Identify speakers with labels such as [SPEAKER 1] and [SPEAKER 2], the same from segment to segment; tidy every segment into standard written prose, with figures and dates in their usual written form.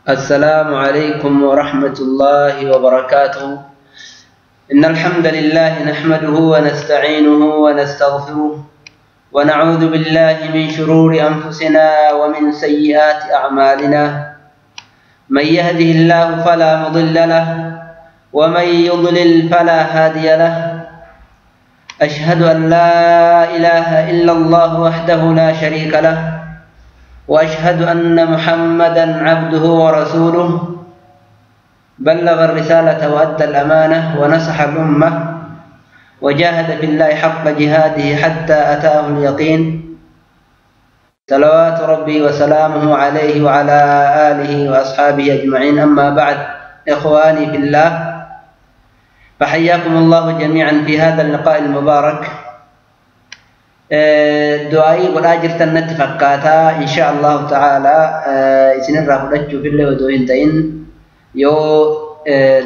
[SPEAKER 1] السلام عليكم ورحمة الله وبركاته. إن الحمد لله نحمده ونستعينه ونستغفره ونعوذ بالله من شرور أنفسنا ومن سيئات أعمالنا. من يهده الله فلا مضل له ومن يضلل فلا هادي له. أشهد أن لا إله إلا الله وحده لا شريك له، وأشهد أن محمدا عبده ورسوله، بلغ الرسالة وأدى الأمانة ونصح الأمة وجاهد في الله حق جهاده حتى أتاه اليقين. صلوات ربي وسلامه عليه وعلى آله وأصحابه أجمعين. أما بعد، إخواني في الله، فحياكم الله جميعا في هذا اللقاء المبارك. دعائي قد أجرت النت فكاتا إن شاء الله تعالى. إسن الرافضة في الله ودوين تين يو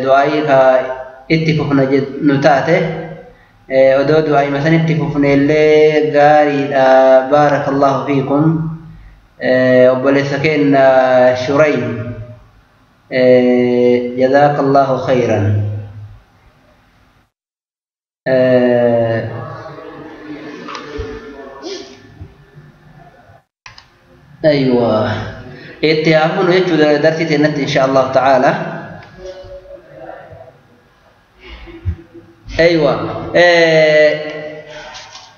[SPEAKER 1] دعائي اتفقنا نتاته ودو دعائي مثلا اتفقنا اللي قاري. بارك الله فيكم. وبلسكين شريم، جزاك الله خيرا. أيوة، اتهامون يجو درسي تنت إن شاء الله تعالى. أيوة،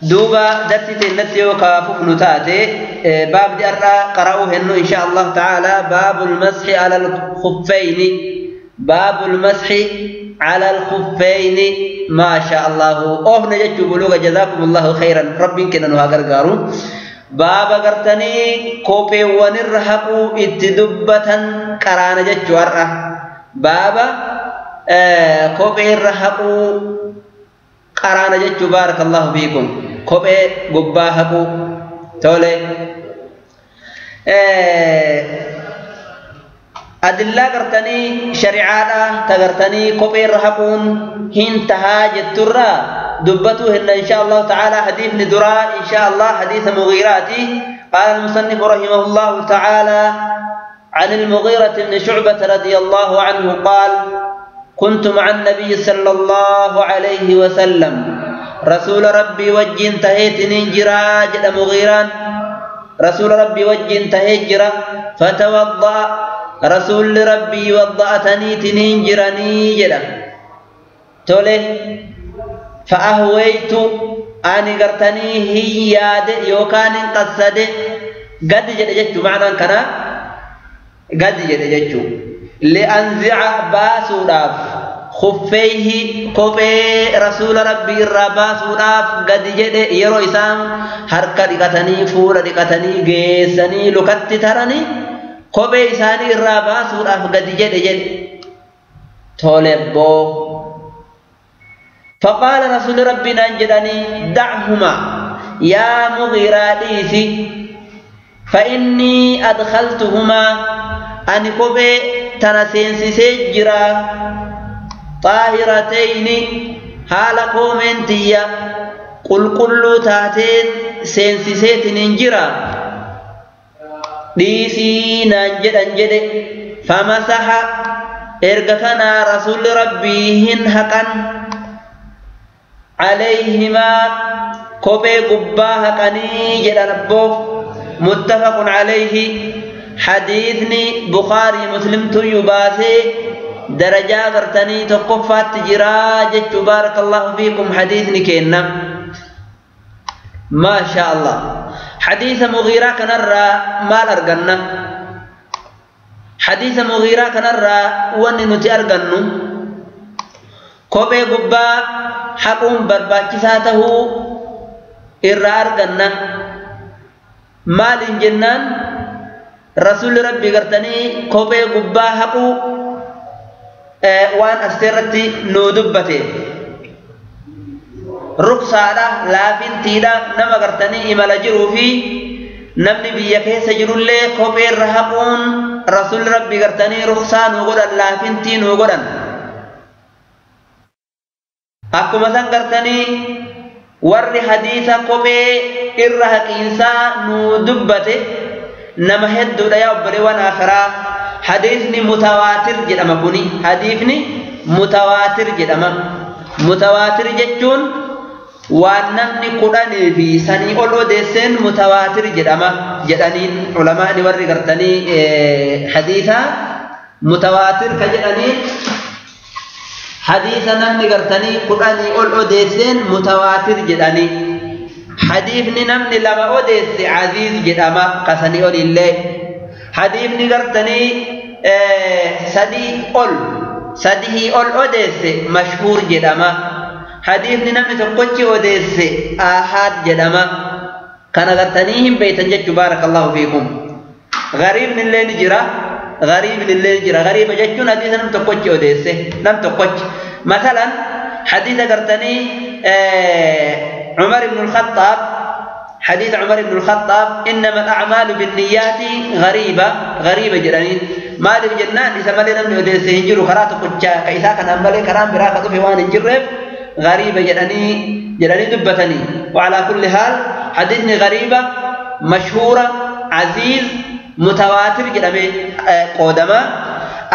[SPEAKER 1] دوبا درسي تنت يوكافوف نتاتي. باب دي أرى قرأوه إنه إن شاء الله تعالى باب المسح على الخفين. باب المسح على الخفين، ما شاء الله. أوه نجتو بلوغ، جزاكم الله خيرا. ربي كنا نهاجر قارو بابا قرتني كوبي ونرهقو اتدبة قرانا جتو أرى بابا كوبي رهقو قرانا جتو. بارك الله فيكم. كوبي قباهقو تولي أدلة قرتني شريعة تقرتني كوبي رهقون هنتها جترا دبته إن شاء الله تعالى. حديث ندراء إن شاء الله، حديث مغيراتي. قال المصنف رحمه الله تعالى عن المغيرة بن شعبة رضي الله عنه قال: كنت مع النبي صلى الله عليه وسلم، رسول ربي وجه انتهيت ننجرا جد مغيران، رسول ربي وجه انتهيت جرا، فتوضأ رسول ربي وضأتني تننجرني جدا تولي، فأهويت أني قرتني هي يوكان قصد قد جد جدت معنى كنا قد جد جدت لأنزع باسوداف خفيه كوبي رسول ربي الرباسوداف قد جد يرو إسام حركة رقتني فول رقتني جيسني لكت ترني كوبي إساني الرباسوداف قد جد جد تولبو. فقال رسول ربنا انجدني: دعهما يا مغيراتيسي، فإني أدخلتهما أن كوبي تنسينسي سجرا طاهرتين حال كومنتيا قل كل تاتين سينسي ننجرا ديسي ننجد انجد. فمسح إرغتنا رسول ربي هن عليهما كوبي قباها قني جدن. متفق عليه. حديثني بخاري مسلم تيباسي درجة غرتني تقفات جراجة. بارك الله فيكم. حديثني كينا ما شاء الله. حديث مغيرة كنرى ما أرغنا، حديث مغيرة كنرى وننتي أرغنو كوبي قبا حقوم برباچساته irra arganna. Maalin jennaan رسول ربي قرتني كوبي قبا حقو وان استرتي نودبته رخصة لافنتيدا نما قرتني إمال جرو في نمني بيا كيس جرو لي كوبي رهقون رسول ربي قرتني رخصة نوغدن لافنتي نوغدن. أكو مثلا قرتني ور حديث كوبي إرهق إنسان نودبته نما هدو ديا وبريوان آخرا Hadiisni mutawaatir jedhama kuni. Hadiisni mutawaatir jedhama. Mutawaatir jechuun waan namni 10 fi sanii ol odeesseen mutawaatir jedhama jedhaniin ulamaani warri gartanii hadiisa mutawaatir ka jedhaniin hadiisa namni gartanii 10 ol odeesseen mutawaatir jedhanii. Hadiisni namni 2 odeesse aziiz jedhama kasanii ol illee. Hadiisni gartanii 3 ol 3 ol odeesse mashhuur jedhama. Hadiisni namni tokkochi odeesse ahaad jedhama. Kana gartanii hin beeytan jechuu baarakallahu fiikum. Gariibni illee ni jira. Gariibni illee ni jira. Gariiba jechuun hadiisa namni tokkochi odeesse nam tokkochi. Masalan hadiisa gartanii عمر بن الخطاب، حديث عمر بن الخطاب إنما الأعمال بالنيات غريبة غريبة جدًا. ما لي جنان إذا ما لنا من أدرس هنجر خرات قتشا كإذا كان أملي كرام براقة في وان هنجرب غريبة جدًا جدًا دبتني. وعلى كل حال حديثني غريبة مشهورة عزيز متواتر جدًا قدما.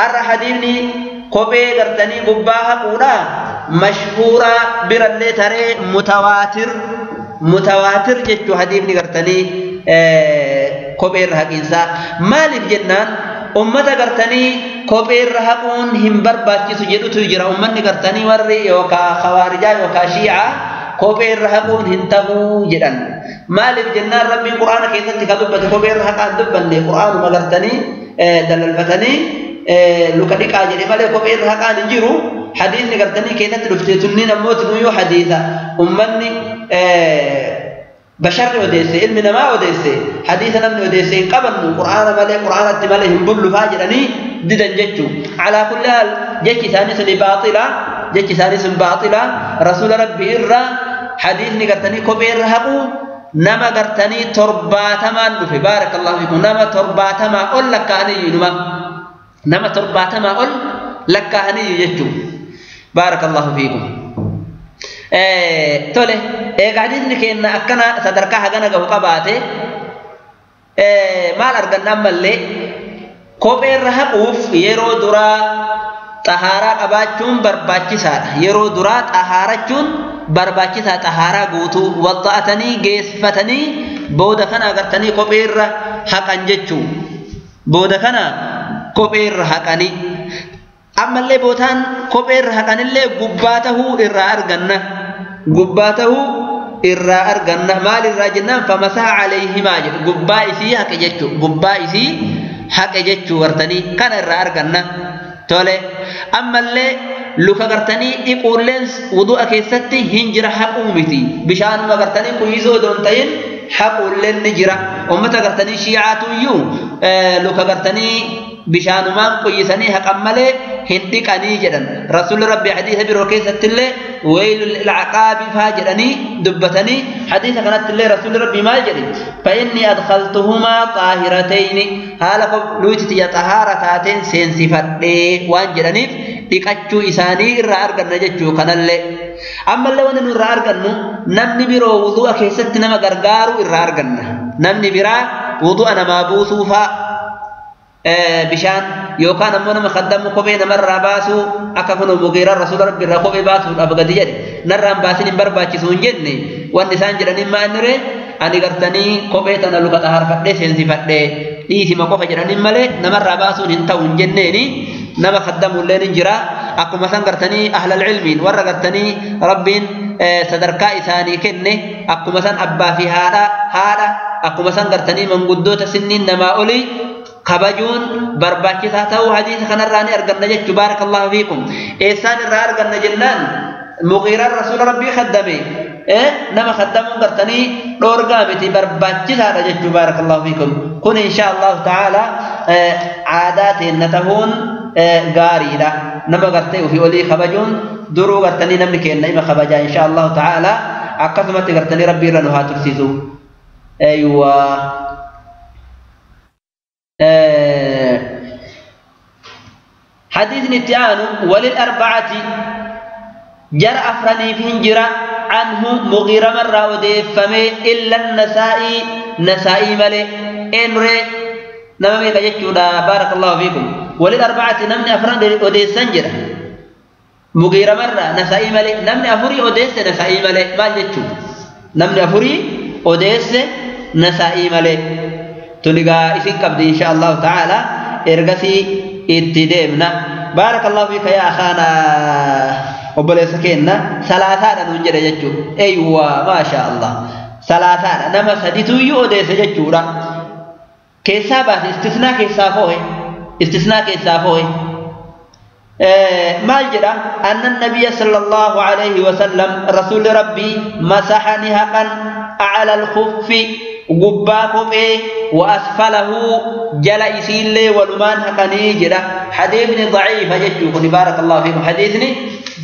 [SPEAKER 1] أرى حديثني كوبي قرتني قباها قولا مشهورة برلي تري متواتر متواتر جتو حديثني قرتني كوبي رهق إنسا. مالف جنان أمتا قرتني كوبي رهقون هم برباكي سجدو تجرى أمني قرتني وري يوكا خوارجا يوكا شيعة كوبي رهقون هنتهو جدًا. مالف جنان ربي قرآن كيسا تكذبت كوبي رهقان دبا لي قرآن ما قرتني دلالفتني luka dhiqaa jedhe malee kophee irra haqaan hin jiru. Hadiisni gartanii keessatti dhufte tunniin ammoo tunuyyuu hadiisa ummanni basharri odeesse ilmi namaa odeesse hadiisa namni odeesse hin qabannu qur'aana malee qur'aanatti malee hin bullufaa jedhanii didan jechuu. Alaa kulli haal jechi isaanii suni baaxila, jechi isaanii sun baaxila. Rasuula rabbi irra hadiisni gartanii kophee irra haquu nama gartanii 70 dhufe. Baarakallahu fiikum. Nama 70 ol lakkaa'anii numa nama 70 ol lakkaa'anii jechuu. Baarakallahu fiikum. Tole egaa hadiisni keenya akkana sadarkaa hagana gahu qabaate maal arganna ammallee kophee irra haquuf yeroo duraa xahaaraa qabaachuun barbaachisaadha. Yeroo duraa xahaarachuun barbaachisaa xahaaraa guutuu wadda'atanii geessifatanii booda kana agartanii kophee irra haqan jechuu. Booda kana kophee irra haqanii ammallee bootaan kophee irra haqanillee gubbaa tahuu irraa arganna. Gubbaa tahuu irraa arganna. Maal irraa jennaan famasaha alayhimaa jedhu gubbaa isii haqe jechuu. Gubbaa isii haqe jechuu gartanii kana irraa arganna. Tole ammallee luka gartanii dhiquulleen wudu'a keessatti hin jira haquu miti. Bishaanuma gartanii kuyyisoo odoo hin ta'in haquulleen ni jira. Ummata gartanii shiicaatu iyyuu luka gartanii bishaanumaan quyyisanii haqan malee hin dhiqanii jedhan. Rasuulli rabbi hadiisa biroo keessattillee weylul lil'aqaabi faa jedhanii dubbatanii hadiisa kanattillee rasuulli rabbi maal jedhe fa inni adkhaltuhumaa xaahiratayni haala luyti tiyya xahaara taateen seensifadhee waan jedhaniif dhiqachuu isaanii irraa arganna jechuu kanallee. Ammallee wanni nu irraa argannu namni biroo wudu'a keessatti nama gargaaru irraa arganna. Namni biraa wudu'a namaa buusuu faa bishaan yookaan ammoo nama khaddamu kophee namarraa baasuu akka kun Mugiiraan rasuula rabbi irraa kophee baasuudhaaf gadi jedhe narraan baasin hin barbaachisu hin jenne wanni isaan jedhaniin maa inni ree ani gartanii kophee tana luka xahaarfadhee seensifadhee dhiisima qofa jedhaniin malee namarraa baasuun hin ta'u hin jenneeni. Nama khaddamuulleen hin jira. Akkuma san gartanii ahlal ilmiin warra gartanii rabbiin sadarkaa isaanii kenne akkuma san abbaa fi haadha akkuma san gartanii manguddoota sinniin namaa olii kabajuun barbaachisaa ta'uu hadiisa kanarraa ni arganna jechuu. Baarakallahu fiikum. Eessaan irraa arganna jennaan Mugiiraan rasuula rabbii khaddame nama khaddamuun gartanii dhoorgaa miti barbaachisaadha jechuu. Baarakallahu fiikum. Kun insha allahu ta'ala aadaa teenna tahuun gaariidha. Nama gartee ofii olii kabajuun duruu gartanii namni kenna ima kabajaa insha allahu ta'ala. Akkasumatti gartanii rabbii irra nu haa tursiisu. Eeywa. حديث نتيان وللأربعة جر أفرني في هنجرة عنه مغيرة مرة وديفمي إلا النسائي نسائي ملي إنري Nama meeqa jechuudha baarakallahu fiikum. Walil arba'ati namni afran odeessan jedha. Mugiira marra Nasaa'ii malee namni afurii odeesse Nasaa'ii malee maal jechuudha? Namni afurii odeesse Nasaa'ii malee. Tunigaa isin qabdi insha Allahu ta'ala ergasii itti deemna. Baarakallahu fiika yaa akhaana obboleessa keenna salaasaadha nuun jedhe jechuudha. Eeyyuwa maasha Allah. Salaasaadha nama sadituyyuu odeesse jechuudha. Keessaa baase istisnaa keessaa foo'e. Istisnaa keessaa foo'e. Maal jedha? Anna nabiyya sallallahu alayhi wa sallam rasuulli rabbii masaxa ni haqan ala al-khuffi gubbaa kophee wa asfalahu jala isiillee walumaan haqanii jedha. Hadiisni daciifa jechuu kun baarakallahu fiikum. Hadiisni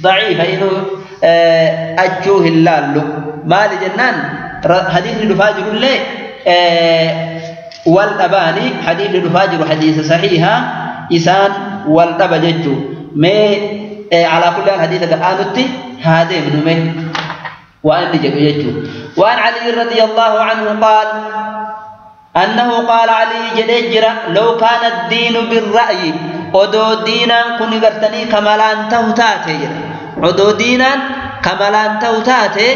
[SPEAKER 1] daciifa inuu achuu hin laallu. Maali jennaan hadiisni dhufaa jirullee wal dhabaani hadiisni dhufaa jiru hadiisa sahiiha isaan wal dhaba jechuu. Mee alaa kulli haal hadiisa ga'aanutti haa deemnu mee waan inni jedhu jechuu. وعن علي رضي الله عنه قال أنه قال علي جدجرة لو كان الدين بالرأي أدو دينا كن قرتني كمالان تهتاتي أدو دينا كمالان تهتاتي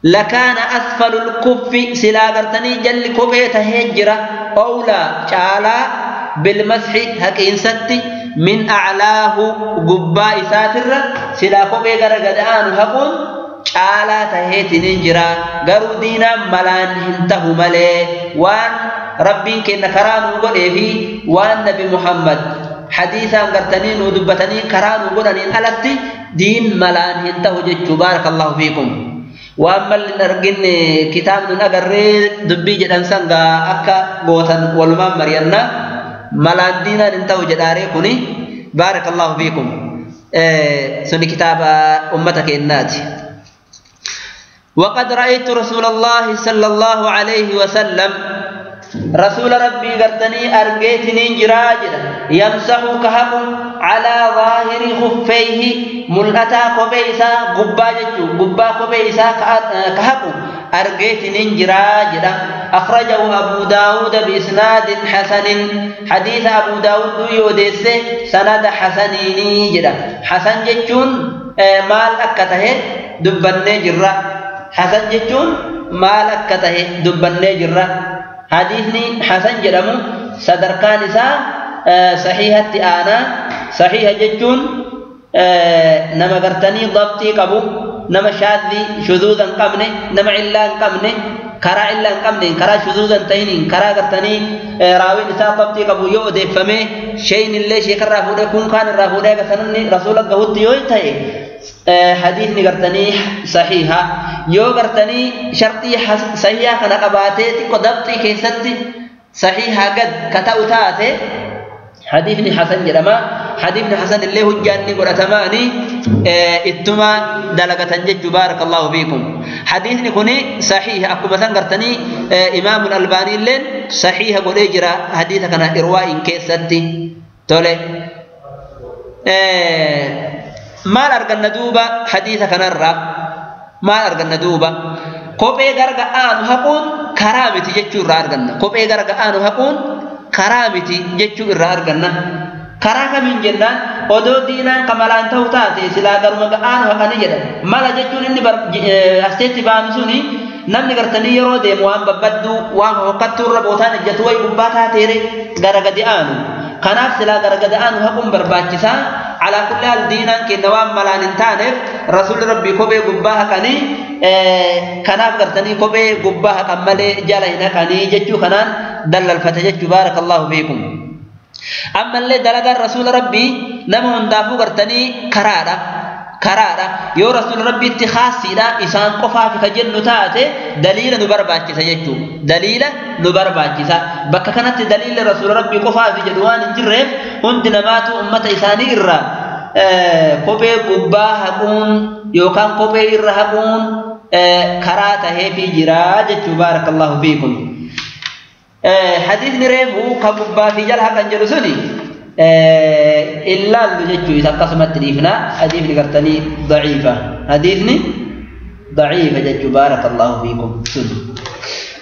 [SPEAKER 1] لكان أسفل الكف سلا قرتني جل كبيت هجرة أولى شالا بالمسح هكين ستي من أعلاه قباء ساتر سلا كبي غرغدان هكون caalaa taheetiin hin jira. Garuu diinaan malaan hin tahu malee waan rabbiin kenna karaa nuu godhee fi waan nabi Muhammad hadiisaan gartanii nuu dubbatanii karaa nuu godhaniin alatti diin malaan hin tahu jechuu. Baarakallahu fiikum. Waan malli hin arginne kitaabni nun agarree dubbii jedhan sangaa akka gootan walumaan mari'anna malaan diinaan hin tahu jedhaaree kuni. Baarakallahu fiikum. Suni kitaaba ummata kennaati. وقد رأيت رسول الله صلى الله عليه وسلم رسول ربي قرتني أرقيتني جراجرا يمسح كهب على ظاهر خفيه ملأتا قبيسا قبا جتو قبا قبيسا كهب أرقيتني جراجرا. أخرجه أبو داود بإسناد حسن. حديث أبو داود يوديس سند حسنيني جرا. حسن جتون مال أكته دبني جرا. حسن جتون مال أكته دبني جرا. حديثني حسن جرمو صدركان إسا صحيحة آنا. صحيحة جتون نما قرتني ضبطي قبو نما شاذي شذوذا قبني نما علان قبني كرا علان قبني كرا شذوذا تينين كرا قرتني راوي إسا ضبطي قبو يؤدي فمي شيء اللي شيء كرافوده كون كان الرافوده كسنني رسولك قهوت يويته. حديث نقرتني صحيحة يو قرتني شرطي صحيحة كان قباتي قدبتي كيستي صحيحة قد كتاوتاتي حديثني حسن جرما. حديثني حسن اللي هو جاني قرأتماني اتما دلقة جج. بارك الله فيكم. حديثني كوني صحيح أكو مثلا قرتني إمام الألباني لين صحيحة قد إجرا حديث كان إرواء كيستي تولي. maal arganna duuba hadiisa kanarraa? Maal arganna duuba? Kophee gara aanu haquun karaa miti jechuu irraa arganna. Kophee gara aanu haquun karaa miti jechuu irraa arganna. Karaa kamiin jennaan odoo diinaan kamalaan ta'u taate silaa garuma aanu haqanii jedha. Mala jechuun inni asteetti baanu suni namni gartanii yeroo deemu waan babbadduu waan hokkattuu irra bootaan ejjatu wayi gubbaa taateere gara gadi aanu. Kanaaf silaa gara gadi aanu haquun barbaachisaa. على كل حال دينان كنوام ملان تانف رسول ربي كوبي قباها كني كناف قرتني كوبي قباها كمالي جالهنا كني جتشو كنان دل الفتجتشو. بارك الله فيكم. أما اللي دلق رسول ربي نمو اندافو قرتني كرارة كرارة يو رسول ربي اتخاصي دا إسان قفا في كجن تاتي دليل نبرباكي سيجتشو دليل نبرباكي سا بكا كانت دليل رسول ربي قفا في جدوان جرف هند نماتو أمة إساني إرى kophee gubbaa haquun yookaan kophee irra haquun karaa taheefii jira jechuu. Baarakallahu fiikum. Hadiisni reefu ka gubbaa fi jala haqan jedhu suni illaallu jechuu isa akkasumatti dhiifna. Hadiisni gartanii daciifa. Hadiisni daciifa jechuu. Baarakallahu fiikum suni.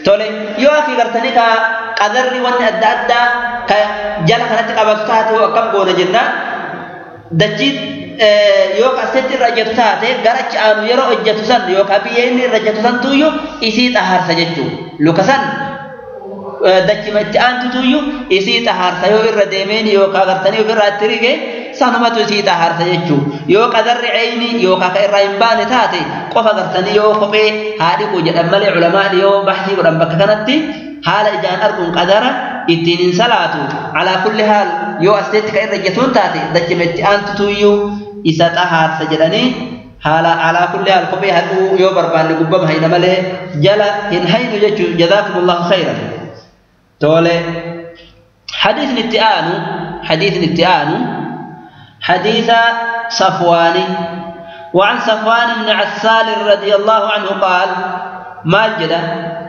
[SPEAKER 1] Tole yoo akki gartanii ka qadarri wanni adda addaa ka jala kanatti qabatu taate hoo akkam goona jennaan dachii yoo kasetti irra ejjetu taate gara achi aanu yeroo ejjetu san yookaan biyya inni irra ejjetu san tuyyuu isii xahaarsa jechuudha. Luka san dachima itti aantu tuyyuu isii xahaarsa yoo irra deemeen yookaan gartanii ofirraa itti rige sanumatu isii xahaarsa jechuudha. Yoo qadarri ceyni yookaan ka irraa hin baane taate qofa gartanii yoo kophee haa dhiqu jedhan malee culamaan yoo baxsii godhan bakka kanatti haala ijaan arguun qadara ittiin hin salaatu. Alaa kulli haal yoo asetti ka irra ejjetuun taate dachima itti aantu tuyyuu isa xahaarsa jedhanii haala alaa kulli haal kophee haquu yoo barbaanne gubbama hayna malee jala hin haynu jechuu. Jazaakumullahu khayran. Tole حديث اتآن حديث اتآن حديث صفوان. وعن صفوان بن عسال رضي الله عنه قال ما جد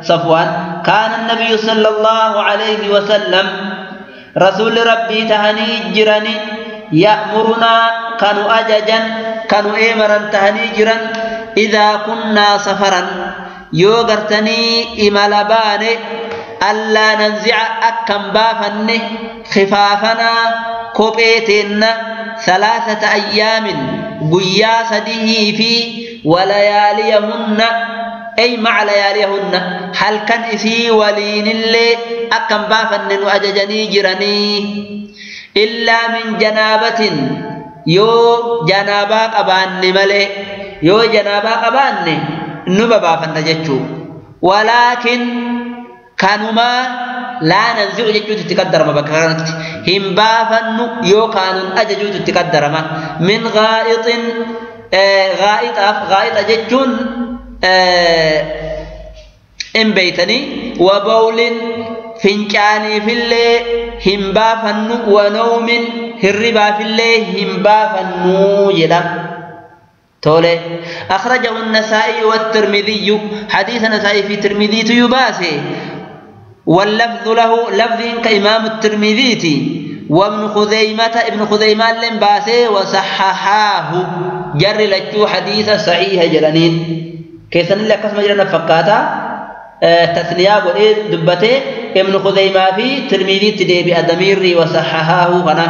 [SPEAKER 1] صفوان كان النبي صلى الله عليه وسلم رسول ربي تهني جرني يأمرنا كانوا أججا كانوا إمرا تهني جرا إذا كنا سفرا يوغرتني إمالبان ألا ننزع أكم بافن خفافنا كوبيتنا 3 أيام قيا سده في ولياليهن أي مع لياليهن هل كان إسي ولين اللي أكم بافن وأججني جرني إلا من جنابة يو جنابا قبان ملي يو جنابا قبان نبا بافن جتشو ولكن كانوا لا ننزع جتشو تتقدر ما بكرنت هم بافن يو كانوا أججو تتقدر ما من غائط غائط أف غائط جتشون إن بيتني وبول فنجاني في اللي هم بافن ونوم هربا في اللي هم بافن جدا. تولي أخرجه النسائي والترمذي حديث النسائي في ترمذي تيباسي واللفظ له لفظ كإمام الترمذي وابن خزيمة ابن خزيمة لنباسي وصححاه جر لجو حديث صحيح جلنين كيسن اللي قسم جلنا فقاتا تثنيا قول دبته ابن خزيمة في ترمذي تدي بأدمير وصححاه غنا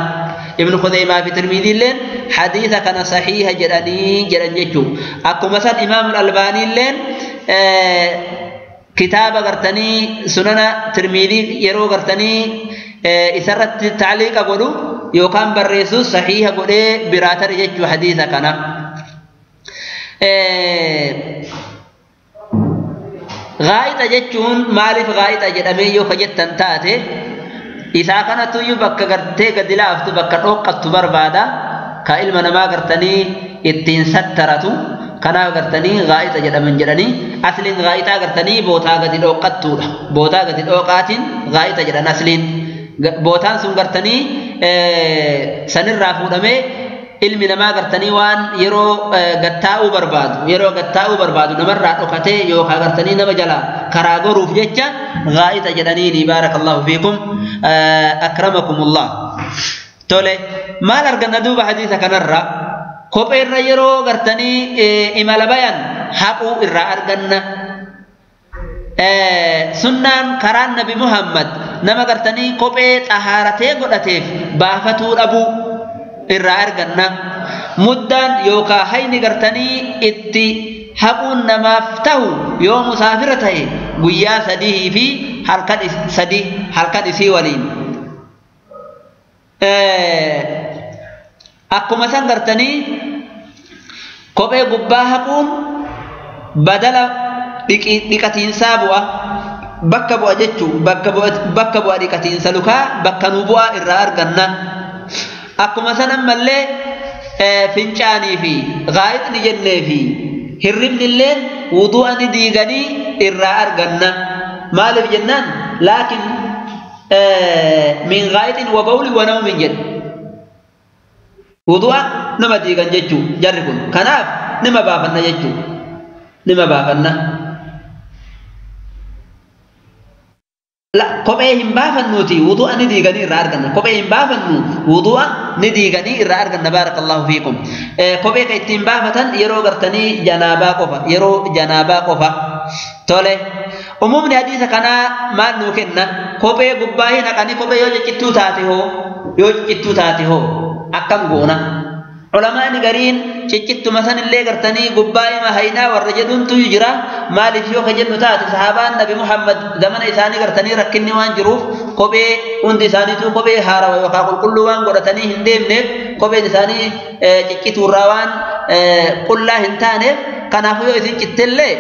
[SPEAKER 1] ابن خزيمة في ترمذي لين حديث كان صحيح جلني جلن جچو اكو مثلا امام الألباني لين كتاب غرتني سنن ترمذي يرو غرتني اسرت تعليق غدو يوكان بريسو صحيح غدي براتر جچو حديث كان غايطة جچون مالف غايطة جدامي يو كجتن تاته إذا كانت يو بك غرتي غدلافتو بك دوقتو بربادا كعلم نما غرتني اتين سترتو كنا غرتني غايطة جدامن جدني اصلين غايطة غرتني بوتا غدي دوقتو بوتا غدي دوقاتين غايطة جدن اصلين بوتان سون غرتني سنرا فودمه ilmi namaa gartanii waan yeroo gattaa'uu barbaadu yeroo gattaa'uu barbaadu namarraa dhokatee yookaan gartanii nama jalaa karaa goruuf jecha gaa'ixa jedhaniini. Baarakallahu fiikum akramakumullah. Tole maal arganna duuba hadiisa kanarra kopheerra yeroo gartanii imala bayan haquu irraa arganna. Sunnaan karaan nabi Muhammad nama gartanii kophee xahaaratee godhateef baafatuu dhabuu irraa arganna. Muddaan yookaan hayni gartanii itti haquun namaaf ta'u yoo musaafira ta'e guyyaa 3 fi halkan 3 halkan isii waliin. Akkuma san gartanii kophee gubbaa haquun badala dhiqatiinsaa bu'a bakka bu'a jechuu bakka bu'a dhiqatiinsa lukaa bakka nu bu'aa irraa arganna. Akkuma san ammallee fincaanii fi gaa'ixni jennee fi hirribni illeen wudu'a ni diiganii irraa arganna. Maaliif jennaan laakiin min gaa'ixin wa bawli wa nawmin jedhu wudu'a nama diigan jechuu jarri kun kanaaf nima baafanna jechuu nima baafanna. La kophee hin baafannuuti wudu'a ni diiganii irraa arganna. Kophee hin baafannu wudu'a ni diiganii irraa arganna. Baarakallahu fiikum. Kophee ka ittiin baafatan yeroo gartanii janaabaa qofa yeroo janaabaa qofa. Tole umumni hadiisa kanaa maal nuu kenna? kophee gubbaa hin haqanii kophee yoo ciccittuu taate hoo yoo ciccittuu taate hoo akkam goona Ulamaani gariin ciccittuma sanillee gartanii gubbaa ima haynaa warra jedhuntu jira maaliif yoo ka jennu taate sahaabaan Nabi Muhammad zamana isaanii gartanii rakkinni waan jiruuf kophee hundi isaaniitu kophee haarawa yookaan qulqulluu waan godhatanii hin deemneef kopheen isaanii ciccituurraa waan qullaa hin taaneef kanaafuu yoo isin cittellee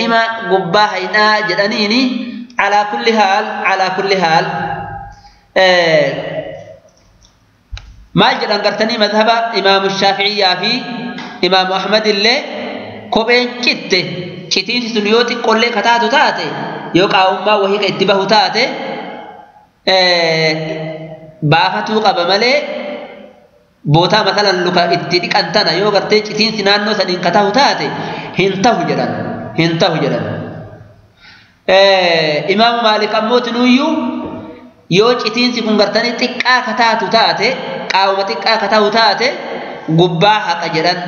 [SPEAKER 1] ima gubbaa haynaa jedhaniini alaa kulli haal alaa kulli haal maal jedhan gartanii madhaba Imaamu Shaafi'iyyaa fi Imaamu Ahmad illee kopheen citte citiinsi sun yoo xiqqoollee kataatu taate yoo qaawummaa wahii ka itti bahu taate baafatuu qaba malee bootaa masalan luka itti dhiqan tana yoo gartee citiinsi naannoo saniin katahu taate hin tahu jedhan hin tahu jedhan. Imaamu Maalik ammoo tinuyyuu yoo citiinsi kun gartanii xiqqaa kataatu taate qaawuma xiqqaa katahu taate gubbaa haqa jedhan.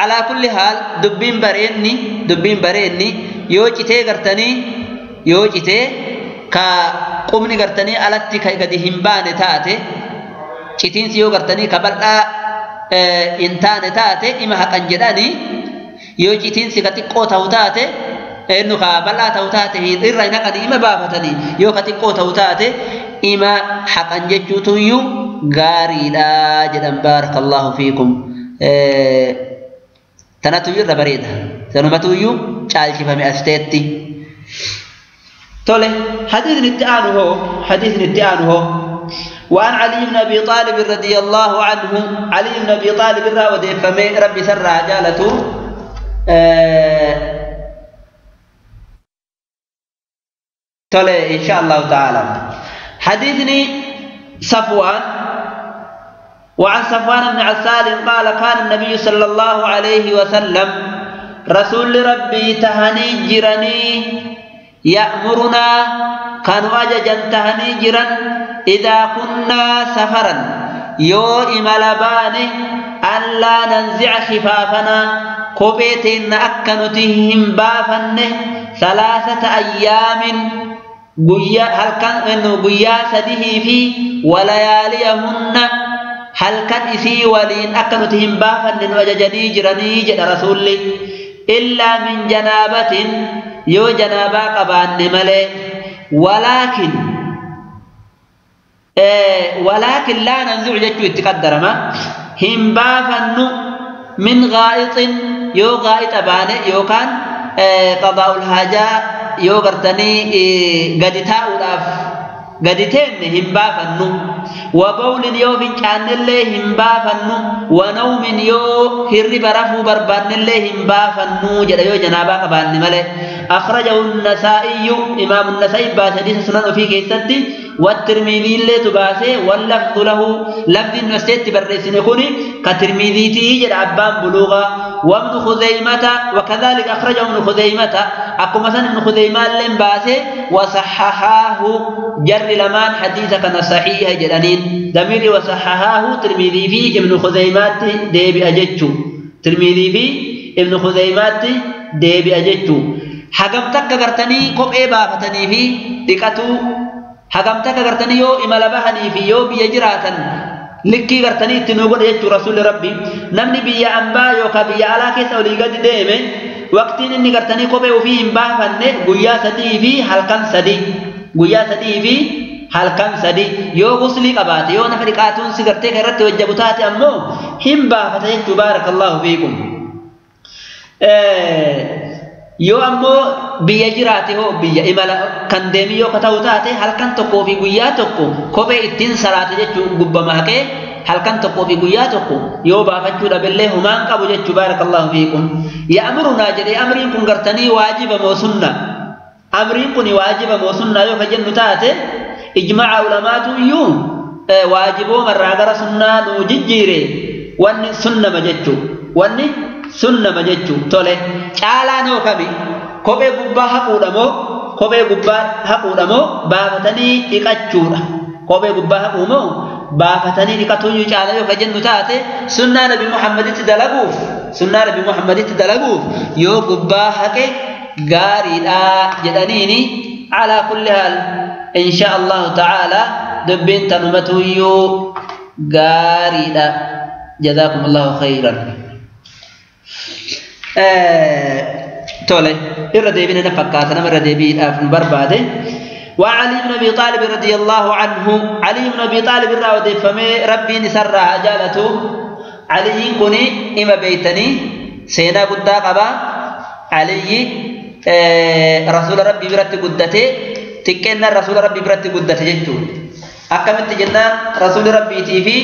[SPEAKER 1] Alaa kulli haal dubbiin bareenni yoo citee gartanii yoo citee ka qubni gartanii alatti ka gadi hin baane taate citiinsi yoo gartanii ka bal'aa hin taane taate ima haqan jedhanii yoo citiinsi ka xiqqoo ta'u taate innu ka bal'aa ta'u taate irra hin haqanii ima baafatanii yoo ka xiqqoo ta'u taate ima haqan jechuutuyyuu gaariidha jedhan baarakallahu fiikum. Tanatuyyuu irra bareeda sanumatuyyuu caalchifame as ta'etti. Tole hadiisni itti aanu hoo hadiisni itti aanu hoo وعن علي بن أبي طالب رضي الله عنه علي بن أبي طالب راودي فمي ربي سر جالته تولي إن شاء الله تعالى حديثني صفوان وعن صفوان بن عسال قال كان النبي صلى الله عليه وسلم رسول ربي تهني جرني يأمرنا كانوا أججا تهني جرا إذا كنا سفرا يو إملبانه ألا ننزع خفافنا كوبيتين أكنتهم بافنه 3 أيام هل كان إنه قيا سده في ولياليهن هل كان إسي ولين أكنتهم بافن وججني جرني جد رسولي إلا من جنابة يو جنابا قبان ملي ولكن ولكن لا ننزع جتو اتقدر ما هم بافن من غائط يو غائط بانه يو كان قضاء الحاجة يو غرتني قد تاؤلاف قد تين هم بافنو وبول يو فنشان الله هم بافنو ونوم يو هرب رفو بربان الله هم بافنو جد يو جنابا قبان ملي أخرجه النسائي إمام النسائي باسديس سنن في كيستي والترمذي اللي تباسي واللفظ له لفظ النسيت برسين كوني كترمذي تيجي عبان بلوغا وابن خزيمة وكذلك أخرجه ابن خزيمة أقوم مثلا ابن خزيمة اللي باسي وصححاه جر لمان حديث كان صحيح جدانين دمير وصححاه ترمذي في ابن خزيمة ديبي أجتشو ترمذي في ابن خزيمة ديبي أجتشو hagam takka gartanii kophee baafatanii fi dhiqatuu hagam takka gartanii yoo imala bahanii fi yoo biyya jiraatan likkii gartanii itti nuu godhe jechuu rasuulli rabbi namni biyya ambaa yookaan biyya alaa keessa olii gadi deeme waqtiin inni gartanii kophee ofii hin baafanne guyyaa 3 fi halkan 3 guyyaa 3 fi halkan 3 yoo guslii qabaate yoo nafa dhiqaatuun si gartee kan irratti hojjabu taate ammoo hin baafata jechuu baarakallahu fiikum. Yoo ammoo biyya jiraate hoo biyya imala kan deemi yoo ta'u taate halkan tokkoo fi guyyaa tokko kophee ittiin salaate jechuun gubbama haqee halkan tokkoo fi guyyaa tokko yoo baafachuu dhabillee humaan qabu jechuu baarakallahu fiikum. Ya'murunaa jedhee amriin kun gartanii waajiba moo sunna amriin kun waajiba moo sunna yoo ka jennu taate ijmaa'a ulamaatu iyyuu waajiboo marraa gara sunnaa nuu jijjiire wanni sunnama jechuu wanni sunnama jechuu tole caalaan hoo kami kophee gubbaa haquudha moo kophee gubbaa haquudha moo baafatanii dhiqachuudha kophee gubbaa haquu moo baafatanii dhiqatuun caala yoo ka jennu taate sunnaa Nabi Muhammaditti dalaguuf sunnaa Nabi Muhammaditti dalaguuf yoo gubbaa haqe gaariidha jedhaniini. Alaa kulli haal insha Allahu ta'ala dubbiin tanumatuyyuu gaariidha. Jazaakum Allahu khayran. Tole irra deebine na fakkaata nama irra deebiidhaaf nu barbaade. وعلي بن أبي طالب رضي الله عنه، علي بن أبي طالب الراودي فمي ربي نسرها جالته. علي كوني إما بيتني سينا قد قبا علي رسول ربي برت قدته تكن رسول ربي برت قدته جتو أكملت جنة رسول ربي تيفي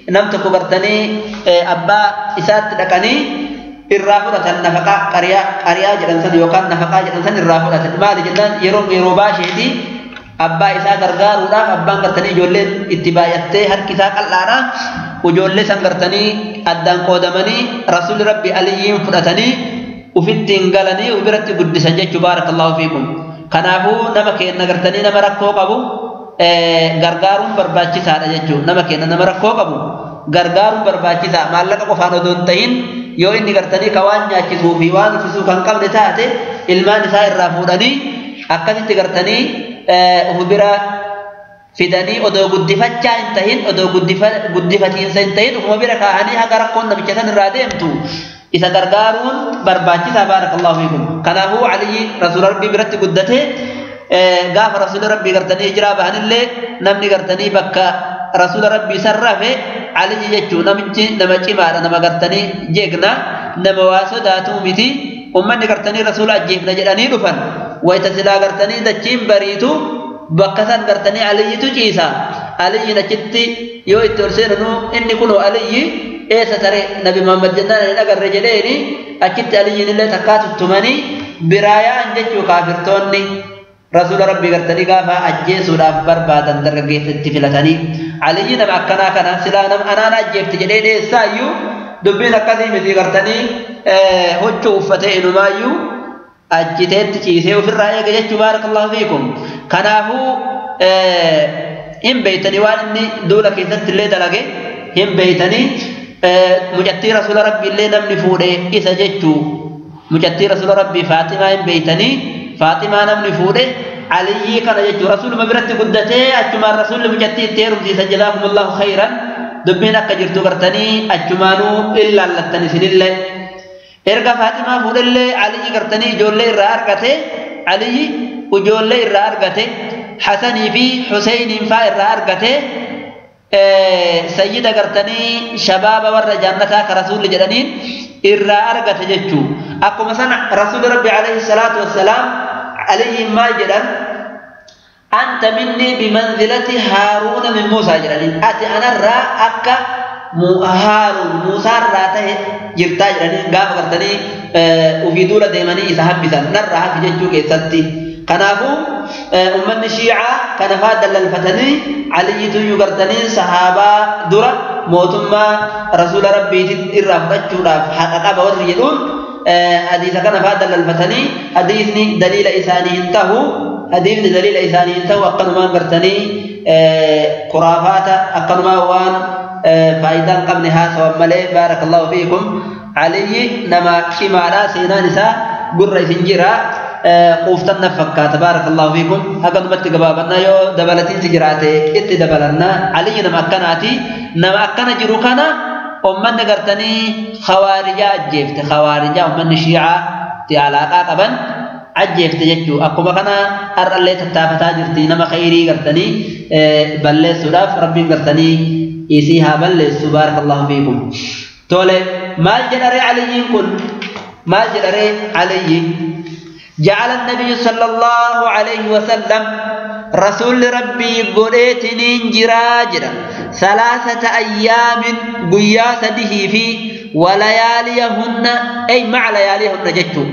[SPEAKER 1] نمت كبرتني أبا إسات دكني الرافضة النفقة قرية قرية جلسن يوكان نفقة جلسن الرافضة مال جنان يروم يروباشيتي أبا إسا غرغار وراف أبا غرتني جولين اتباعته هر كسا قلانا وجولي سنغرتني أدان قودمني رسول ربي عليهم فرتني وفتين قالني وبرت قدسن جيتش بارك الله فيكم. كنافو نمكي نغرتني نمركو قبو غرغارون برباچي سادا جيتشو نمكي نمركو قبو غرغارون برباچي سا مالك قفانو دون تهين yoo inni gartanii ka waan nyaachisuu fi waan uffisuu kan qabne taate ilmaan isaa irraa fuudhanii akkasitti gartanii of bira fidanii odoo guddifachaa hin tahin odoo guddifatiinsa hin tahin ofuma bira kaa'anii haga rakkoon namicha san irraa deemtu isa gargaaruun barbaachisaa. Baarakallahu fiikum. Kanaafuu Aliyyi rasuula rabbii biratti guddate. Gaafa rasuula rabbii gartanii hijiraa bahanillee namni gartanii bakka rasuula rabbii sarrafe Aliyyi jechuun namichi nama cimaadha, nama gartanii jeegna, nama waa sodaatuu miti. Ummanni gartanii rasuula ajjeefna jedhanii dhufan wayita silaa gartanii dachiin bariitu bakka san gartanii Aliyyitu ciisa. Aliyyiin achitti yoo itti ol seenanuu inni kunoo Aliyyi eessa tare Nabi Muhammad jennaan hin agarre jedheeni achitti Aliyyiin illee takkaa tuttumanii biraa yaa'an jechuu kaafirtoonni rasuula rabbii gartanii gaafa ajjeesuudhaaf barbaadan dargaggeessa itti filatanii. Aliyyi nama akkanaa kana silaa nama anaan ajjeefti jedhee dheessaayyuu dubbiin akkasii miti gartanii huccuu uffatee inumaayyuu ajjiteetti ciisee ofirraa eega jechuu. Baarakallahu fiikum. Kanaafuu hin beeytanii waan inni duula keessatti illee dalage hin beeytanii. Mucattii rasuula rabbii illee namni fuudhe isa jechuu mucattii rasuula rabbii Faatimaa hin beeytanii. Faatimaa namni fuudhe Aliyyi kana jechuu rasuuluma biratti guddatee achumaan rasuulli mucattii itti heerumsiisa. Jazaakumullahu khayran. Dubbiin akka jirtu gartanii achumaanuu illaallattan isinillee. Erga Faatimaa fuudhellee Aliyyi gartanii ijoollee irraa argate. Aliyyi ijoollee irraa argate Hasanii fi Huseiniin faa irraa argate. Sayyida gartanii shabaaba warra jannataa ka rasuulli jedhaniin irraa argate jechuu. Akkuma sana rasuulli rabbi alayhi salaatu wassalaam Aliyyiin maal jedhan? Anta minni bimanzilati Haaruuna min Muusaa jedhaniin. Ati anarraa akka Haaruun Muusaarraa ta'e jirtaa jedhaniin gaafa gartanii ufii duula deemanii isa hambisan narraa hafi jechuu keessatti. Kanaafuu ummanni Shiicaa kana faa dallalfatanii Aliyyitu gartanii sahaabaa dura mootummaa rasuula rabbiitiin irraa fudhachuudhaaf haqa qaba warri jedhuun hadiisa kana faa dallalfatanii hadiisni daliila isaanii hin tahu. Hadiisni daliila isaanii hin tahu. Akkanumaan gartanii kuraafaata akkanumaan waan faayidaa hin qabne haasawan malee. Baarakallahu fiikum. Aliyyi nama cimaadha, seenaan isaa gurra isin jira. Quuftan na fakkaata. Baarakallahu fiikum. Haganumatti gabaabannaa yoo dabalatiinsi jiraate itti dabalannaa. Aliyyi nama akkanaati. Nama akkana jiru kana ummanni gartanii khawaarijaa ajjeefte. Khawaarijaa ummanni Shiicaa itti alaaqaa qaban ajjeefte jechuu. Akkuma kana har'allee tattaafataa jirti nama khayrii gartanii balleessuudhaaf. Rabbiin gartanii isii haa balleessu. Baarakallahu fiikum. Tole maal jedharee Aliyyiin kun? Maal jedharee Aliyyi? جعل النبي صلى الله عليه وسلم رسول ربي قريتنين جراجرا 3 أيام قياس به في ولياليهن أي مع لياليهن جتو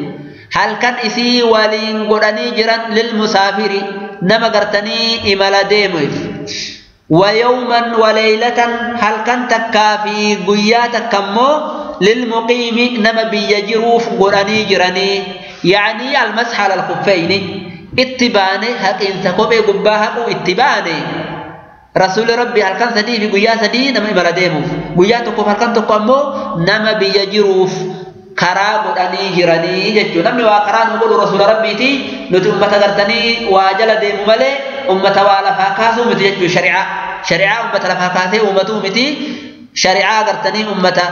[SPEAKER 1] هل كان إسي ولين قراني جرا للمسافر نما قرتني إملا ديمف ويوما وليلة هل كان تكافي قياتك كمو للمقيم نما بيجروف قراني جراني يعني المسح على الخفين اتباني حق انسكوبي قباها اتباني رسول ربي هل كان سدي في قيا سدي نما إملا ديمف قيا تقف هل كان تقومو نما بيجروف karaa godhanii jiranii jechuudha. Namni waa karaa nu godhu rasuula rabbiiti. Nuti ummata gartanii waa jala deemu malee ummata waa lafaa kaasuu miti jechuudha. Shari'aa shari'aa ummata lafaa kaasee uummatuu miti. Shari'aa gartanii ummata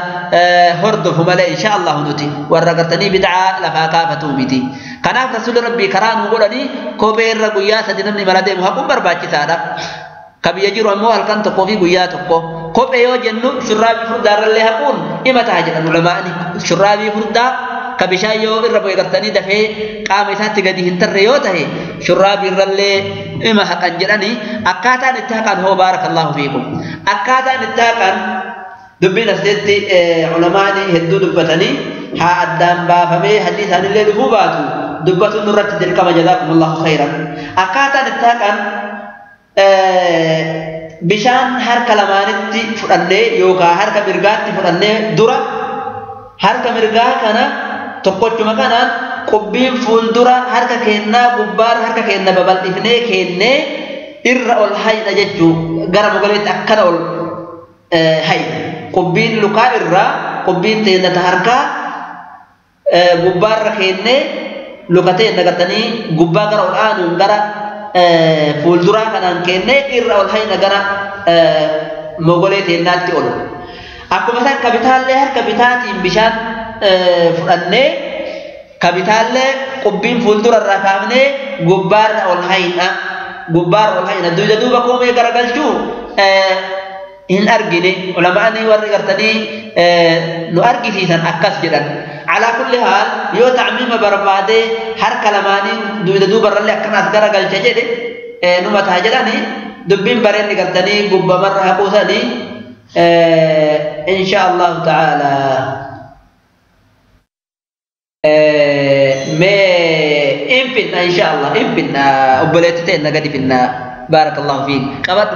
[SPEAKER 1] hordofu malee insha Allah nuti warra gartanii bid'aa lafaa kaafatuu miti. Kanaaf rasuulli rabbii karaa nu godhanii kophee irra guyyaa sadi namni mala deemu haquun barbaachisaadha. Ka biyya jiru ammoo halkan tokkoo fi guyyaa tokko. Kophee yoo jennu shurraabii furdaarrallee haquun ima ta'a jedhan ulamaa'ni. Shurraabii furdaa ka bishaan yoo irra bu'e gartanii dafee qaama isaatti gadi hin tarre yoo tahe shurraabii irrallee ima haqan jedhani. Akkaataan itti haqan hoo baarakallahu fiikum. Akkaataan itti haqan dubbiin asitti ulamaani hedduu dubbatanii haa addaan baafamee hadiisaanillee dhufuu baatu dubbatuun nurratti dirqama. Jazaakumullahu khayran. Akkaataan itti haqan bishaan harka lamaanitti fudhannee yookaan harka mirgaatti fudhannee dura harka mirgaa kana tokkochuma kanaan qubbiin fuuldura harka keennaa gubbaarra harka keenna babal'ifnee keennee irra ol hayna jechuu gara mogaleetti akkana ol hayna. Qubbiin lukaa irraa qubbiin teennata harkaa gubbaarra keennee luka teenna gartanii gubbaa gara ol aanuun gara fuulduraa kanaan keennee irra ol hayna gara mogolee teennaatti ol. Akkuma san kabitaallee harka bitaatiin bishaan fudhannee kabitaallee qubbiin fuuldura irraa kaafnee gubbaarra ol hayna. Gubbaarra ol hayna. Duuba duuba koomee garagalchuu hin argine. Ulamaani warri gartanii nu argisiisan akkas jedhan. Alaa kulli haal yoo ta'miima barbaadee harka lamaaniin duuba duubarrallee akkanaas garagalcha jedhe numa ta'a jedhani dubbiin bareenni gartanii gubbamarra haquusanii insha Allahu ta'ala. Mee in finna insha Allah in finna obboleetti ta'e gadi finna. Barakallahu fiik. Qabad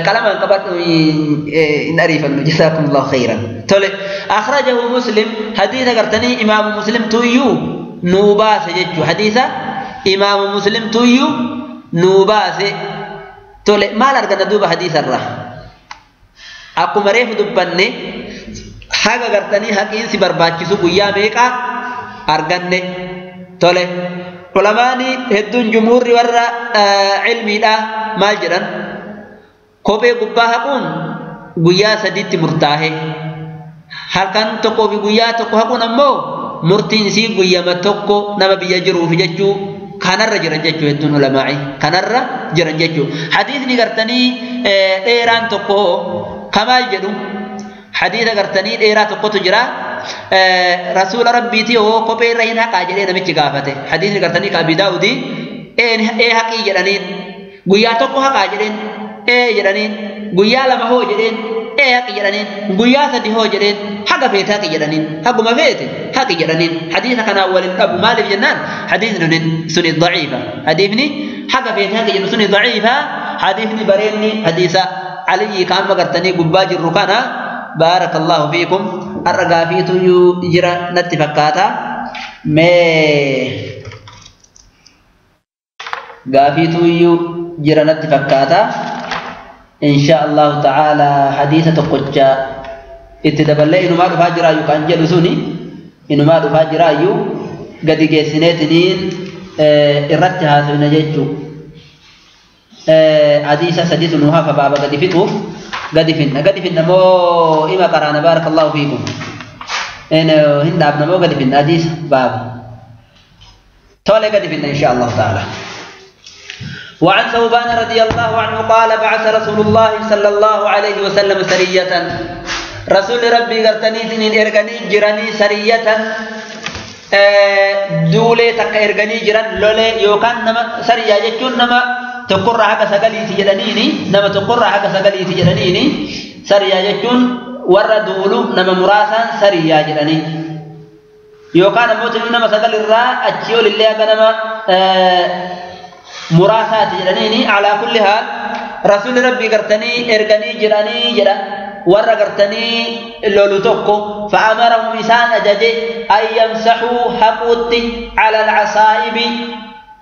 [SPEAKER 1] qalamaan qabad in ariifannu. Jazakumullahu khayran. Tole akhrajahu Muslim. Hadiisa gartanii imaamu Muslim tuyyuu nuu baase jechuu. Hadiisa imaamu Muslim tuyyuu nuu baase. Tole maal arganna duuba hadiisa irraa? Akkuma reefu dubbanne haga gartanii haqiinsi barbaachisu guyyaa meeqa arganne. Tole ulamaani hedduun jumhuurri warra ilmiidha maal jedhan kophee gubbaa haquun guyyaa sadiitti murtaahe. Halkan tokkoo fi guyyaa tokko haquun ammoo murtiin isii guyyama tokko nama biyya jiruuf jechuu kanarra jiran jechuu hedduun ulamaa'i kanarra jiran jechuu. Hadiisni gartanii dheeraan tokko kamaal jedhu hadiisa gartanii dheeraa tokkotu jira. Rasuula rabbiiti hoo kophee irra hin haqaa jedhee namichi gaafate. Hadiisni gartanii ka Abi Daawudii ee haqii jedhaniin guyyaa tokko haqaa jedheen ee jedhaniin guyyaa lama hoo jedheen ee haqi jedhaniin guyyaa sadi hoo jedheen haga feete haqi jedhaniin haguma feete haqi jedhaniin. Hadiisa kanaan waliin dhabu maaliif jennaan hadiisni suni daciifa. Hadiisni haga feete haqi jedhu suni daciifa. Hadiisni bareenni hadiisa Aliyyi ka amma gartanii gubbaa jirru kana. Baarakallahu fiikum. Har'a gaafiitu jira natti fakkaata. Mee gaafiitu jira natti fakkaata. Insha Allahu ta'ala hadiisa tokkocha itti daballee inumaa dhufaa jiraayyuu kan jedhu suni inumaa dhufaa jiraayyuu gadi geessineetiniin irratti haasofna jechuu. Hadiisa sadiitu nu hafa baaba gadi fixuuf gadi finna. Gadi finna moo ima qaraana. Baarakallahu fiikum. Hin dhaabna moo gadi finna hadiisa baaba. Tole gadi finna insha Allahu ta'ala. وعن ثوبان رضي الله عنه قال بعث رسول الله صلى الله عليه وسلم سرية. رسول ربي قرتني سنين إرغني جراني سرية دولي تك إرغني جران لولي يوكان نما سرية جتون نما تقر حق سقلي سجدنيني نما تقر حق سقلي سجدنيني سرية جتون ور دولو نما مراسا سرية جراني يوكان موت نما سقل الراء أتشيو لله نما مراسات جرانيني. على كل حال رسول ربي قرتني إرغني جراني جرا ور قرتني لولو توكو فأمرهم إسان أجاجي أن يمسحوا حقوتي على العصائب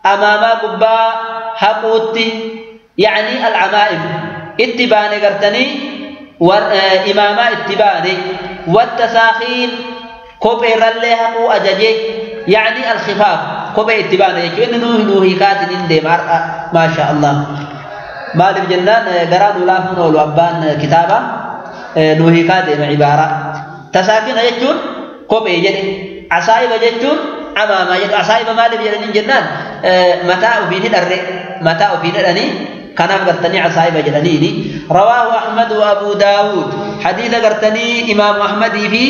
[SPEAKER 1] أمام قبا حقوتي يعني العمائم اتباني قرتني ور إماما اتباني والتساخين kopheerrallee haquu ajaje يعني الخفاف kophee itti baana jechuun inni nuu hiikaatiin hin deema har'a maasha Allah maaliif jennaan garaa nu laafuun oolu abbaan kitaaba nuu hiikaa deema cibaaraa tasaakina jechuun kophee jedhe asaa'iba jechuun amaamaa jedhu asaa'iba maaliif jedhaniin jennaan mataa ofiin hidharre mataa ofiin hidhanii kanaaf gartanii asaa'iba jedhaniini rawaahu Ahmad wa Abu Daawud hadiisa gartanii Imaamu Ahmadii fi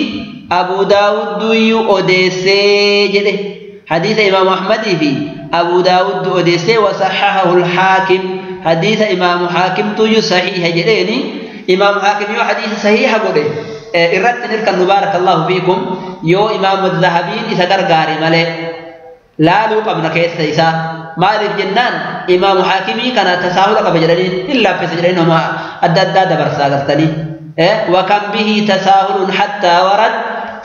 [SPEAKER 1] Abu Daawud duyyuu odeessee jedhe حديث إمام أحمد في أبو داود أوديسي وصححه الحاكم حديث إمام حاكم تيو صحيح جديني إمام حاكم يو حديث صحيح قوله إردت نركن بارك الله فيكم يو إمام الذهبي إذا قرقاري مالي لا لوق ابن كيس إسا مالك جنان إمام حاكمي كان تساهل قبل جدين إلا في سجلين هما أدى أدى برسا قرتني وكم به تساهل حتى ورد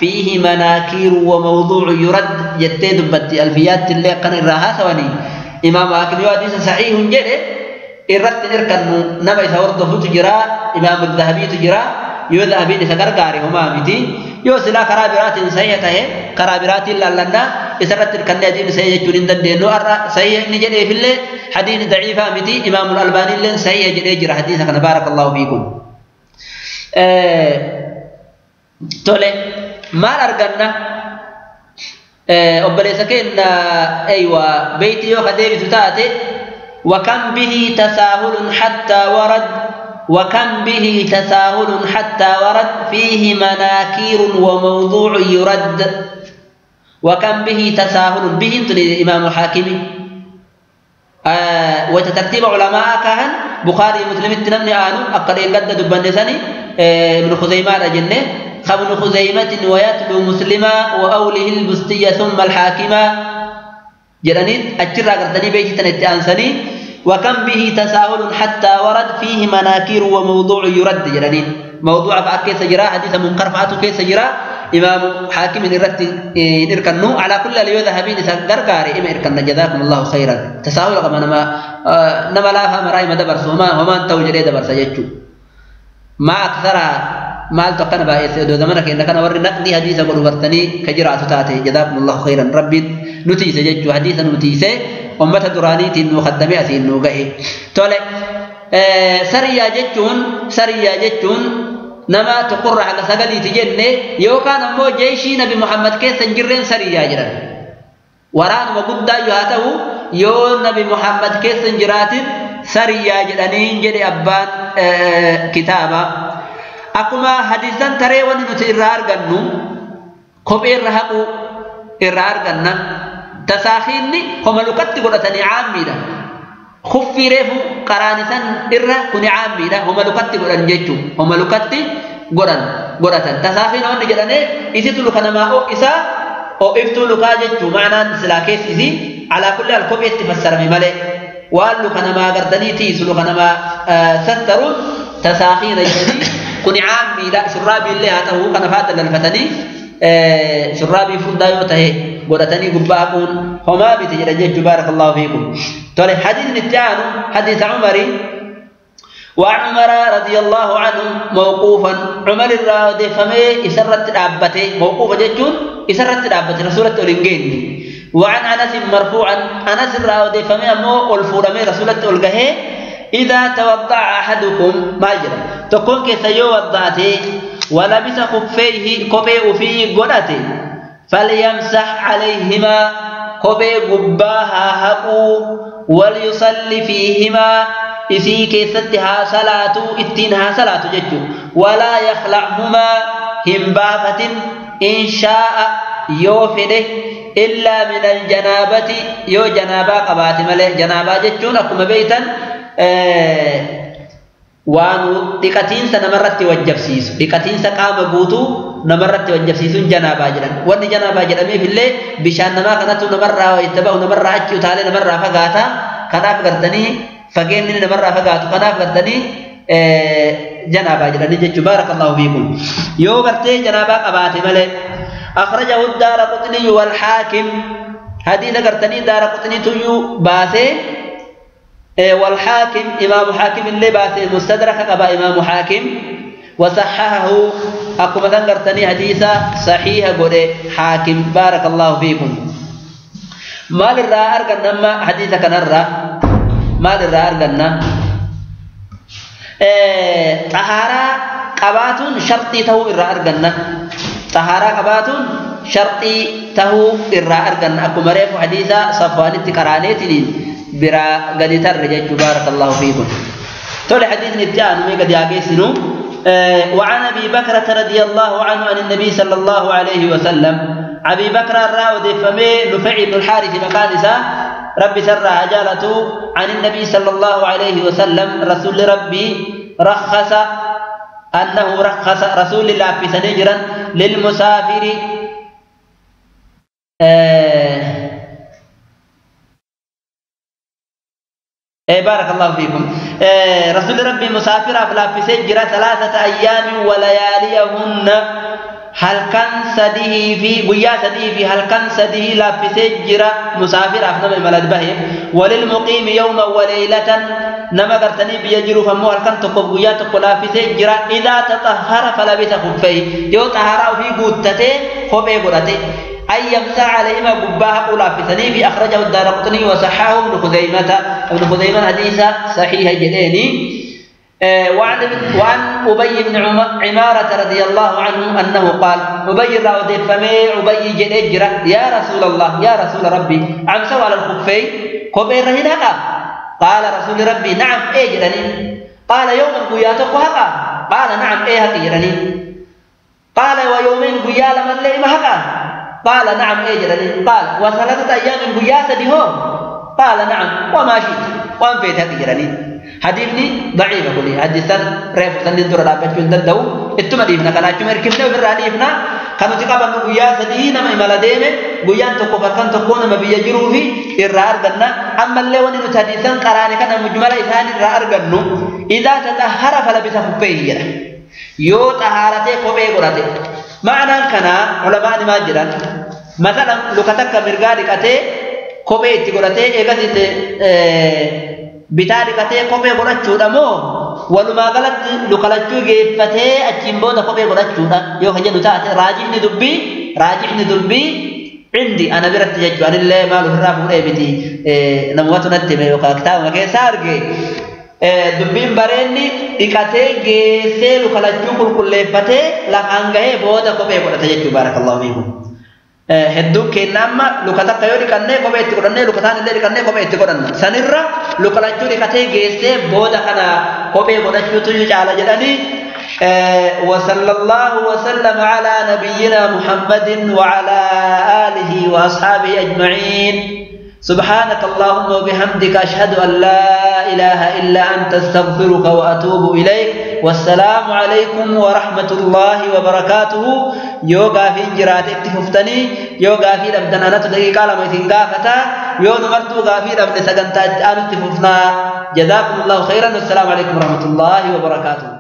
[SPEAKER 1] فيه مناكير وموضوع يرد جتي دبتي الفيات اللي قن الراها ثواني إمام حاكم حديث صحيح جده الرد نركن نما يسورده تجرا إمام الذهبي تجرا يو ذهبي نسكر هما متي يو سلا كرابرات صحيحة كرابرات لنا إسرت الكن حديث صحيح جورين دندنو أرى صحيح نجده في الله حديث ضعيفة متي إمام الألباني لن صحيح جده جرا حديث كان بارك الله فيكم تولي maal arganna obboleessa keenya aywa beeyti yoo ka deebisu taate وكم به تساهل حتى ورد وكم به تساهل حتى ورد فيه مناكير وموضوع يرد وكم به تساهل به الإمام الحاكم وتترتيب علماء كهن بخاري مسلم التنمني آنو أقل قد دبندسني ابن خزيمة جنة ابن خزيمة ويتلو مسلما وأوله البستية ثم الحاكمة جرانيت أجرى قرتني بيتي تنتي أنسني وكم به تساهل حتى ورد فيه مناكير وموضوع يرد جرانيت موضوع فأكي سجرا حديث منكر فأتو كي سجرا إمام حاكم إرد إركنو على كل اللي يذهبين سقرقاري إما إركن جزاكم الله خيرا تساهل كما نما لا فهم رأي ما دبرس وما أنتو جري دبرس يجو ما أكثرها مال تقنا بايس دو زمانك إنك أنا وري نقدي حديث أقول ورتني كجرأة تاتي جزاكم الله خيرا ربي نتيسة جج حديثا نتيسة أمة دراني تنو خدمي أسين نوجه تولى سريا جتون سريا جتون نما تقر على سجلي تجنة يوكان أمو جيشي نبي محمد كيس سنجرين سريا جرا وران وقدا يهاته يو نبي محمد كيس سنجرات سريا جرانين جري أبان كتابة akkuma hadiisan taree wanni nuti irraa argannu kophee irra haquu irraa arganna tasaahiinni homa lukatti godhatanii caammiidha kuffii reefu qaraanisan irra kuni caammiidha homa lukatti godhan jechuu homa lukatti godhatan tasaahiin wanni jedhanee isitu luka namaa isaa o'iftuu lukaa jechuu maanaan silaa keessi isii alaa kulli al kopheetti fassarame malee waan luka namaa gartanii tiisu luka namaa sattaruun tasaahiina jedhanii kuni caammiidha shurraabii illee haa ta'uu kana fa'aa dalalfatanii shurraabii furdaa yoo ta'e godhatanii gubbaa haquun homaa miti jedhan jechuu baarakallahu fiikum tole hadiisni itti aanu hadiisa Umarii وعن عمر رضي الله عنه موقوفا عمر الراودي فمي إسرت دابته موقوفا جتون إسرت دابته رسولة أولنجين وعن أنس مرفوعا أنس الراودي فمي أمو ألفورمي رسولة أولجه إذا توضع أحدكم ما جرى تكون كيسيو وضعته ولبس خفيه كوبي في قدته فليمسح عليهما كوبي قباها هقو وليصلي فيهما إسي كيستها صلاة إتينها صلاة ججو ولا يخلعهما همبافة إن شاء يوفده إلا من الجنابة يو جنابة قبات ملي جنابة ججون أكما بيتا waan dhiqatiinsa namarratti wajjabsiisu dhiqatiinsa qaama guutuu namarratti wajjabsiisuun janaabaa jedhan wanni janaabaa jedhameef illee bishaan namaa kanatu namarraa itti ba'u namarraa achi utaalee namarraa fagaata kanaaf gartanii fageenni namarraa fagaatu kanaaf gartanii janaabaa jedhanii jechuu baarakallahu fiikum yoo gartee janaabaa qabaate malee akhrajahu daaraqutni walhaakim hadiisa gartanii daaraqutni tuyyuu baasee والحاكم إمام حاكم اللي باسي مستدرك قبا إمام حاكم وصححه أكما تنقرتني حديثا صحيح قد حاكم بارك الله فيكم. مال الرأى أرقنا ما حديثا كنرى مال الرأى أرقنا طهارة قباتون شرطي تهو الرأى أرقنا طهارة قباتون شرطي تهو الرأى أرقنا أكما ريف حديثا صفوان التقرانيتنين برا قد ترجج بارك الله فيكم. تولي حديث نتجان ميقا دياقيسنو. وعن أبي بكرة رضي الله عنه عن النبي صلى الله عليه وسلم أبي بكر الراود فمي نفع بن الحارث مكانسا ربي سر عجالته عن النبي صلى الله عليه وسلم رسول ربي رخص أنه رخص رسول الله في سنجرا للمسافر بارك الله فيكم. رسول ربي مسافر أفلا في سجرة 3 أيام ولياليهن هل كان سديه في قيا سديه في هل كان سديه لا في سجرة مسافر أفنى الملد به وللمقيم يوما وليلة نما قرتني بيجرو فمو هل كان تقف قيا تقلا في سجرة إذا تطهر فلبس خفيه يو طهر في قوتته خفيه قرته أي يمسح عليهما قباها قولا في سنيف. أخرجه الدارقطني وصححه ابن خزيمة ابن خزيمة حديث صحيح جديني. وعن أبي بن عمارة رضي الله عنه أنه قال أبي راودي فمي أبي جدجرة يا رسول الله يا رسول ربي عمسوا على الخفين خفين رهنها قال رسول ربي نعم إيه جدني قال يوما قياتك هقا قال نعم إيه هقيرني قال ويومين قيا لمن لي ما قال نعم اجرني قال و3 أيام قياسة هو قال نعم وما شئت وان فيت هجرني. حديثني ضعيف كلي حديثا ريف سند در رابچون ددو اتما ديفنا كان اچمر كفنا براديفنا كانوا تقابل قياسة دي نما ملديمه قيان تكو فركن تكو نما بيجرو في الرار غنا اما اللي وني حديثا قراني كان مجمل إسان الرار غنو اذا تطهر فلبس خفيه يو طهارته كوبي غرته معنى كنا علماء ما جران مثلا لوكتك مرغا ديكته كوبي itti godhatee eegasitti bitaa dhiqatee kophee godhachuudha moo walumaa galatti lukalachuu geeffatee achiin booda kophee godhachuudha yoo kan jedhu taate raajixni dubbii عندي أنا biratti jechuu anillee maal ofirraa fuudhee miti namoota natti hime yookaan kitaabuma keessaa arge dubbiin bareenni dhiqatee geessee lukalachuu qulqulleeffatee lafaan gahee booda kophee godhate jechuu baarakallahu fiikum. Hedduun keenya amma luka takka yoo dhiqannee kophee itti godhannee luka taan illee dhiqannee kophee itti godhanna. Sanirra lukalachuu dhiqatee geessee booda kana kophee godhachuutu caala jedhanii. وصلى الله وسلم على نبينا محمد وعلى آله وأصحابه أجمعين. سبحانك اللهم وبحمدك أشهد أن لا إله إلا أنت أستغفرك وأتوب إليك. والسلام عليكم ورحمة الله وبركاته. يوغا في جرات اتففتني يوغا في أبدنا نتدقيق على ميتين غافتا يو نمرتو غافي أبد سقنتا اتففنا. جزاكم الله خيرا والسلام عليكم ورحمة الله وبركاته.